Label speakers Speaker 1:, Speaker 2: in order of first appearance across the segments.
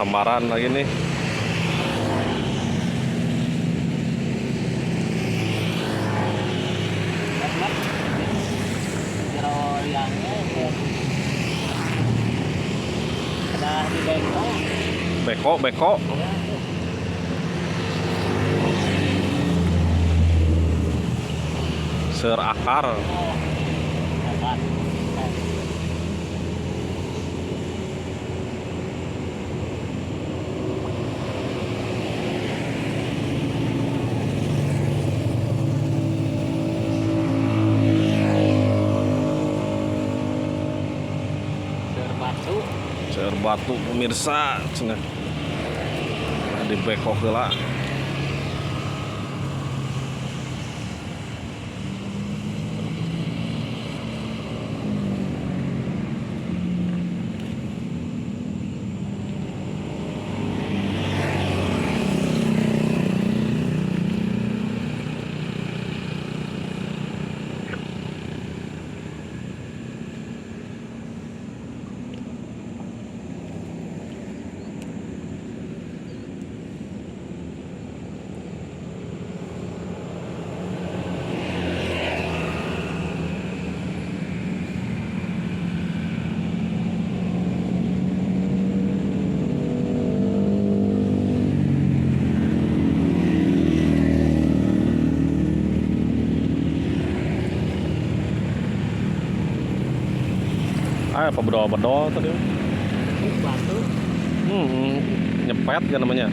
Speaker 1: Sambaran lagi nih. Beko, beko. Seur akar.
Speaker 2: Seur batu.
Speaker 1: Seur batu pemirsa cenah. Di beko heula. Ah, apa bedol-bedol tadi?
Speaker 2: Batu.
Speaker 1: Nyepet kan namanya.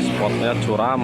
Speaker 1: Spotnya curam.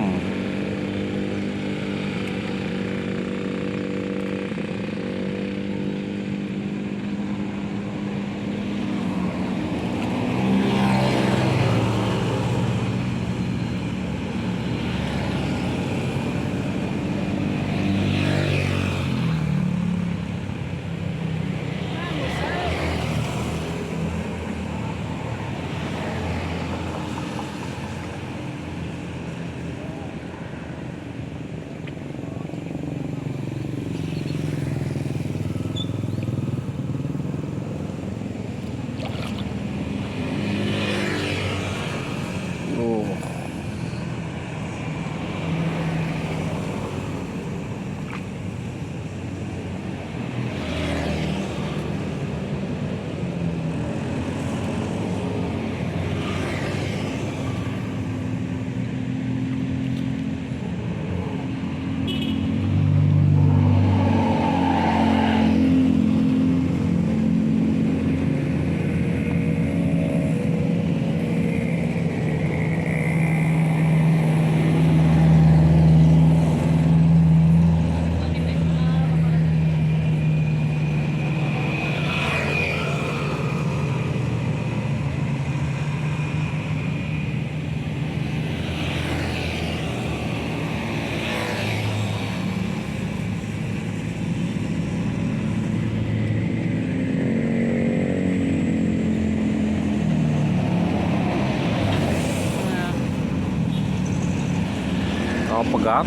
Speaker 1: Oh, pegat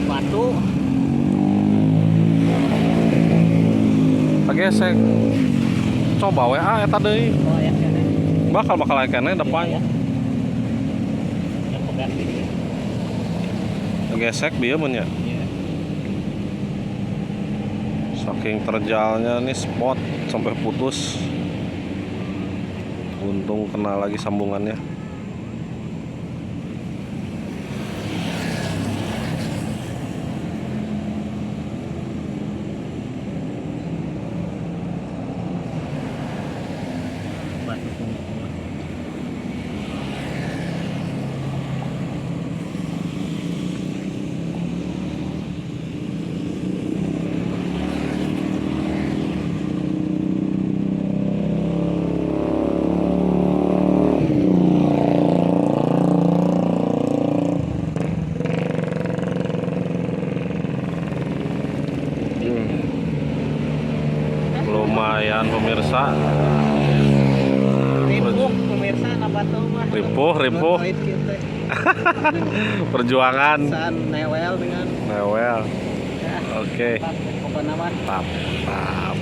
Speaker 2: batu.
Speaker 1: Gesek. Coba WA eta deui.
Speaker 2: Oh, ya, kene.
Speaker 1: Bakal bakal aya keneh depan.
Speaker 2: Ya, yang pegat gitu.
Speaker 1: Gesek bieu mun nya.
Speaker 2: Iya.
Speaker 1: Saking terjalnya nih spot sampai putus. Untung kena lagi sambungannya.
Speaker 2: Batu kumpul.
Speaker 1: Lumayan, pemirsa.
Speaker 2: Ripuh, pemirsa, na batu mah.
Speaker 1: Ripuh, ripuh.
Speaker 2: Duit kita.
Speaker 1: Perjuangan.
Speaker 2: San newel dengan
Speaker 1: Newel.
Speaker 2: Ya,
Speaker 1: Oke.
Speaker 2: mantap, pokoknya mah.
Speaker 1: Tap, tap.